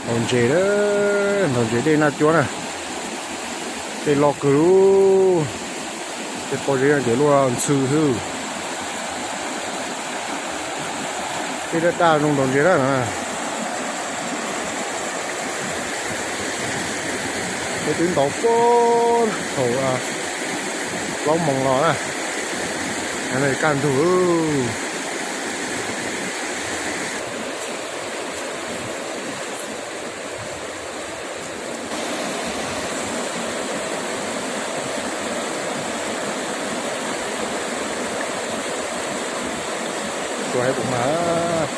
Ntaus ntses na, ntaus ntses dej Naj Cuab na. Dej loj kawg lub, tej pob zeb no ces luaj ntxhw xwb. Dej daj daj zoo ntaus ntses na no. Peb twb ntaus puag thaum plaub moos los na, no kaj ntug. Tua hais tus mas.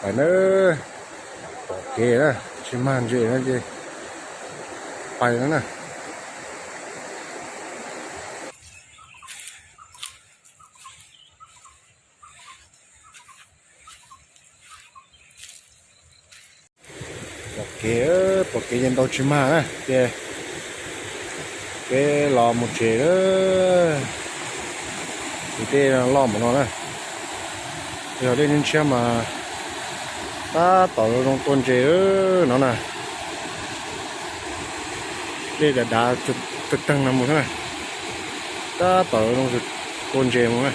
Pais na, pom kev na, tsis mag ntses no ces pais no na. Pom kev, pom kev ces ntaus tsis mag na ces peb los mus tsev lawm. Ces dej loj npaum no na, yog dej ntshiab mas tab tom zoo tua ntses no na. Dej dav dav tag tag no mus xwb na, tab tom zoo tua ntses mus na.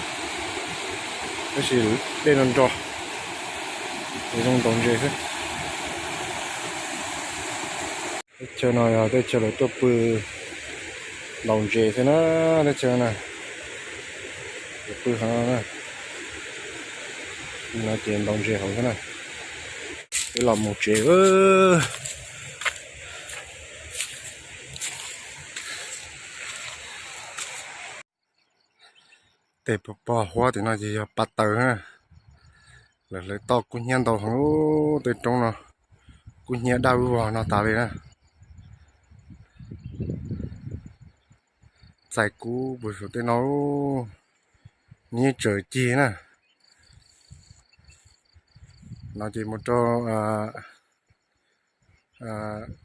Tab sis dej no nro, zoo ntaus ntses xwb. Teb chaws no yog teb chaws lawv tuaj pw ntaus ntses xwb na, teb chaws na, pw hov no na, no ces ntaus ntses hauv xwb na. Peb los mus tsev. Tej pog huab tim no ces yog pa taws na, lawv hlawv toj kub hnyiab ntau heev, tej roob no kub hnyiab daj vog no tas li na. Txais kub puag saum tej no, nws yeej tsawm cig na. No ces mus rau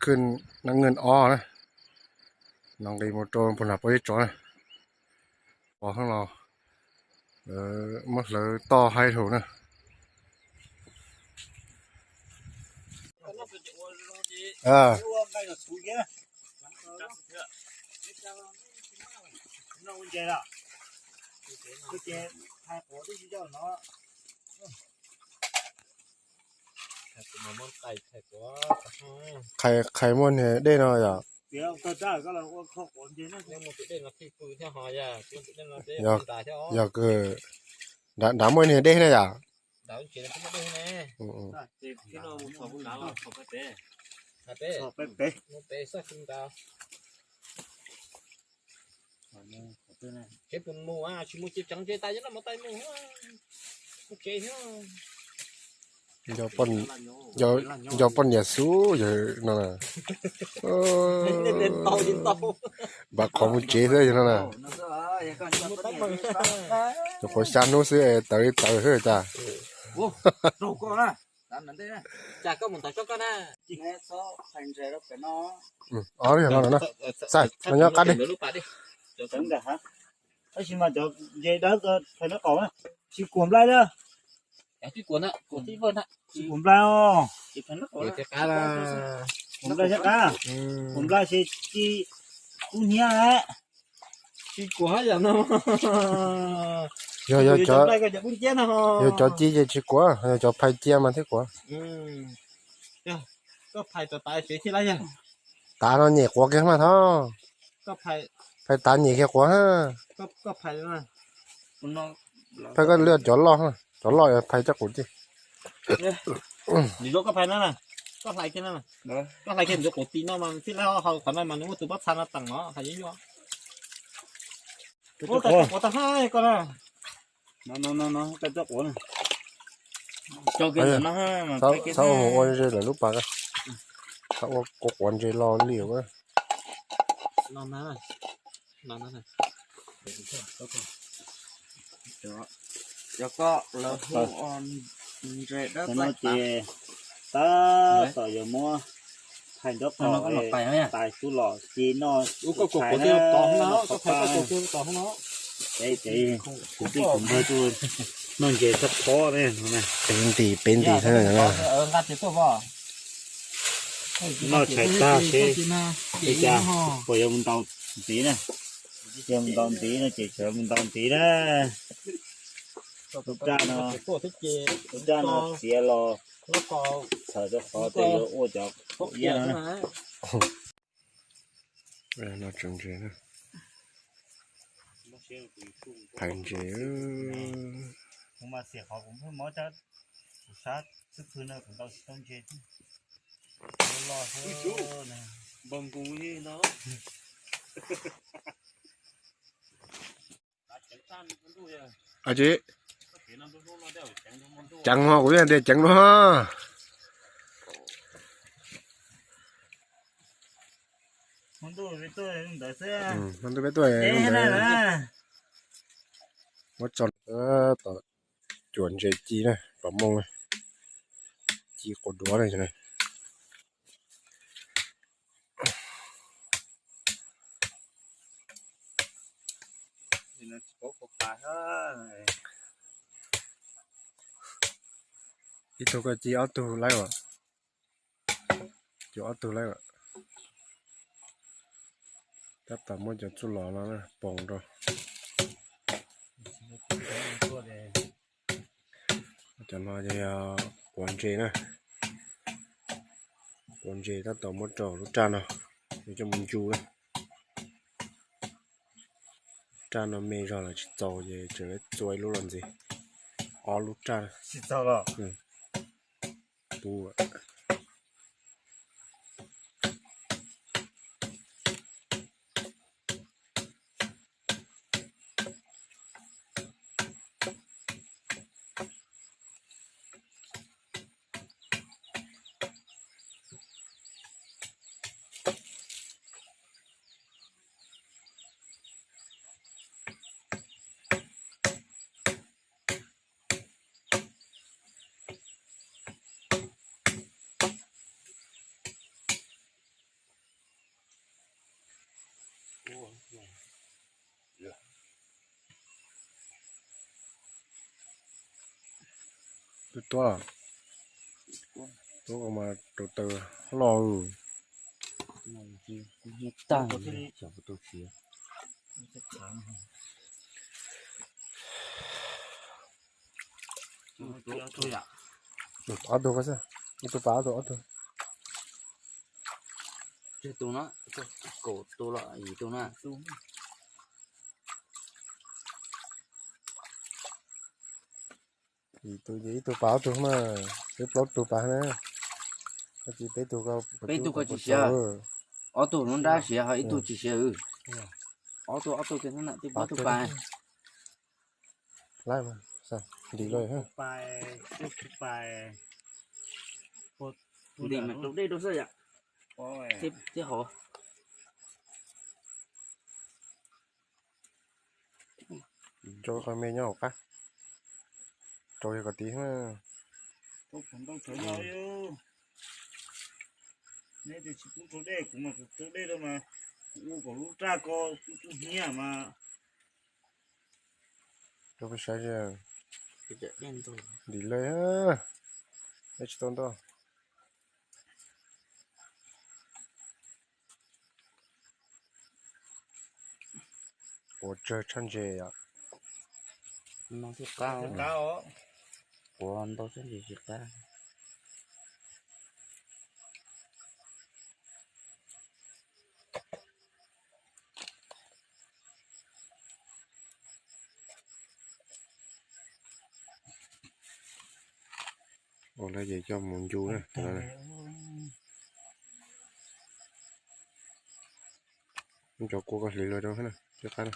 khwj nab nqij ob na, no nqis mus rau puag nram pob zeb tsov na. Pov heev los muab hlawv toj haib dhau na. Qhais, qhais muaj niag dej no yom? Yog, yog kws nrad muaj niag dej na yom? Nco poj niam xub yawg no na. Npam qhov mus tsev xwb yawg no na. Nyuam qhuav xya hnub xwb es tawv li tawv xwb cas. Ob, no nyob qab deg. Tab sis mas cov ntses dawb phais nab qaum, tsis kuam nplai li. Tsis kuam nplai os. Kuam nplai thiab qab, kuam nplai ces ci kub hnyiab. Tsis kuam hab yam no. Yog, yog cov ci ces tsis kuam, yog cov phais cia mas thiaj kuam. Koj phais tas tas tsev thiaj lab yog. Tav no nyem quav kiag mas thov. Phais tas nyem kiag quav. Phais koj lwaj cov loj, cov loj phais coj quav ci. Koj phais na, koj hlais kiag na, koj hlais kiag ntawd quav ci no mas thiaj lab hau qhov no mas nws muaj tus pob txha no teem no hais yuav yuav. Quav tag hab koj na. No, no, no, no, koj coj quav na. Txhob ua ntses lawm lub pas, txhob ua quav ntses los li. Cov ko lawv hu ua ntses dab tsi no ces tab tom yuav muab thaij nraub qaum, tais xub los ci noj tshais na. Ces kuv tij kuv npawg tuaj noj ntses tshaj phob ne no na. Peb nti peb nti thiab na. Noj tshais tag seb ua cas puas yuav mus ntaus ntxiv na. Yog mus ntaus ntxiv no ces tseem mus ntaus ntxiv na. Lub raj no, lub raj no txiav los txhawm rau qhov tias yuav ua cov iab no na. No tseem ntses na. Phais ntses. Ceev ho, kuv yeej tias ceev dua. Hmo ntuj peb tuaj, muab tso tom cuam ntses ci na, pom moo na, ci quas duav na. Ib tug koj ci ob tug laib as, ci ob tug laib as. Tab tom muab cov txuj lom no poos rau. Cov no yog quav ntses na, quav ntses tab tom muab rau lub raj no, yuav coj mus ncu na. Raj no me zog lawm tsis txaus ces tseem txua ib lub los ntxiv, ob lub raj. Tsis txaus los? Pub. Tus tuab, tuab ko mas rau taw loj. Ob tug ko xwb, ib tug pas ob tug, ob tug. Tseg tus no, kaum tus los yim tus na. Yim tus ces ib tug pas ob tug mas, peb plaub tug pas na. Peb tug ko tsis siav, ob tug lub nrab siav ho ib tug tsis siav. Ob tug ob tug ces twb plaub tug pas. Ntim mas rau dej rau xwb yom. Thiab hov. Rau qhov me nyob hauv qab, rau yog kom tiv na. Neb tias tsis pub rau dej, kuv mas kuv rau dej rau mas, kuv ua kom lub raj ko kuv tus hnyiab mas. Rau peb saib, ntim lawm, dej tsis tau ntau. Quav tsawg tshaj ntses yom. No thiaj qab, quav ntau tshaj ntses tsis qab. Ua lawm ces coj mus ncu na. Cov kua ko hliv luag rau thiab qab na.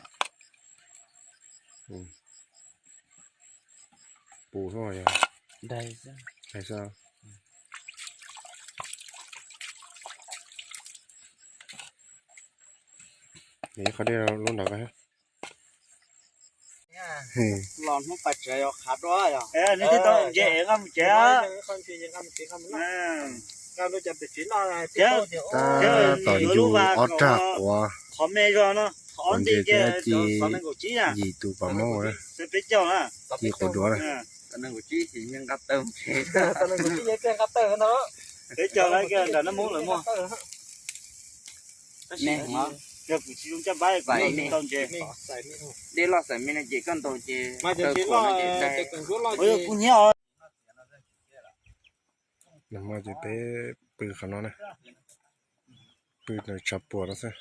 Pus no yog Ntag xwb. Qhov dej lub nrad ko. Los hnub pas tsev yog qhav dua yog. Neb twb tau ntse nqa mus tsev. Tab tom yus ob rag quav, qhov me zog no, qhov ntse thiab ci yim tus pas mov, ci quav duav na. Peb caug lawm kiag nram Naj Hmoob lawv muag. Yog kuv tsis zoo caj npab kuv tau ntse. Dej loj xaim me no ces koj ntaus ces taw qhuav no ces dai. Kuv nyiam os. Nag hmo ces peb pw qhov no na, pw ntawm tshav puam no xwb.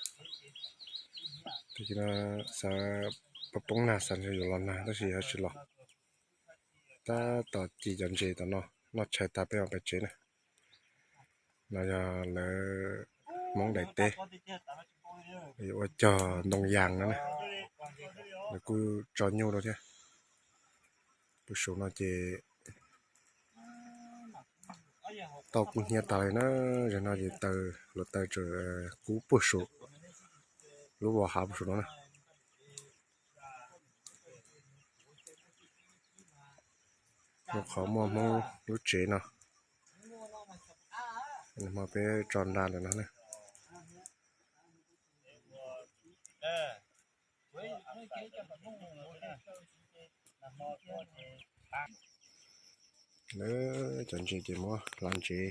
Tam sim no xav poob nag, xav ntshe yuav los nag tab sis ho tsis los. Tab tom ci cov ntses tom no, noj tshais tas peb mam pais tsev na. No yog lawv Hmoob daim teb, ua cog ntoo yas no na. Lawv kuj tso nyuj rau thiab. Puag saum no ces tauj kub hnyiab tas li na. Zaum no ces taw, hluav taws tseem kub puag saum lub vos hav puag saum no na. Muaj qhov muaj Hmoob lub tsev no, hmo peb tso nra lawm no na. Lawv cov ntses ces muab hlav ntsev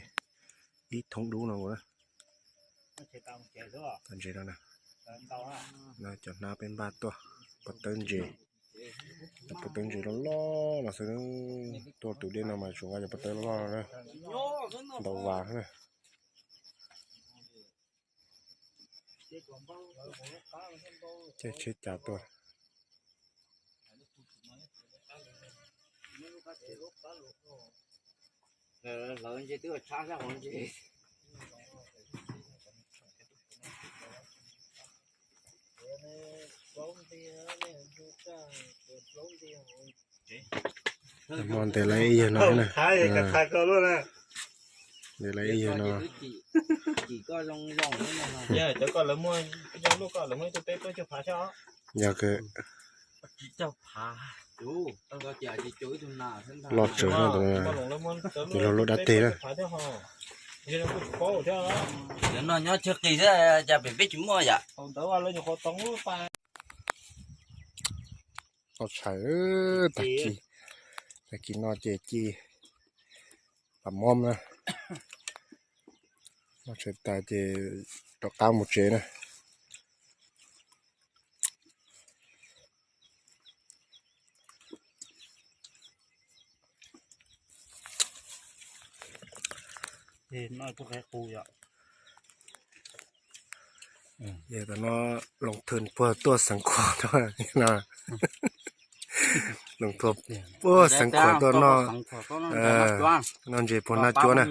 ib thoob dub no ua. Cov ntses no, cov hnab peb npaj tuaj, pob tawb ntses, pob tawb ntses loj loj no xwb. Tuaj tus dej no mas tsuas nqa cov pob tawb loj loj no na, ntau vas na. Caij tsheb cas tuaj. Hmo ntev lawm ib yawg no na. Ntev lawm ib yawg no. Yog kawg. Loj tsawv no, tus no ces luag luag dab teg na. Cov no nyob chaw qis xwb, cas pem peb tsis muaj yom. Noj tshais, tag kis, tag kis no ces ci pas mob na. Noj tshais tas ces rov qab mus tsev na. Yog tam no loo thwm puag tuaj xeev khuam tuaj no, loo thwm puag xeev khuam tuaj noj, noj ntses puag naj cuab na.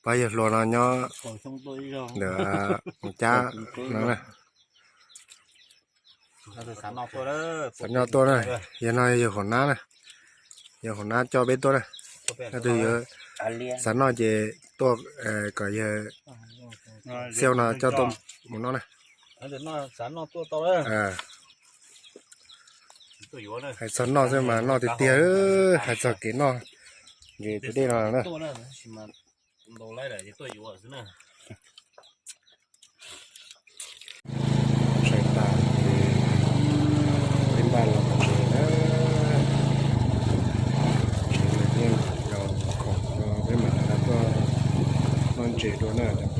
Pab yawg hluas no nyob ntawm Moos Cab no na. Xav noj tuaj na, yawg no yawg Hauv Nab na, yawg Hauv Nab coj peb tuaj na. Leej twg yuav xav noj ces tuaj kom yawg Xiauj no coj tuaj mus noj na. Hais txog noj xwb mas noj tiag tiag, hais txog kev noj ntses tus dej no na. Tshais tas ces peb npaj los mus tsev na. Tsev lawm, yeej yog khoom no peb mam li tuaj noj ntses dua na, cov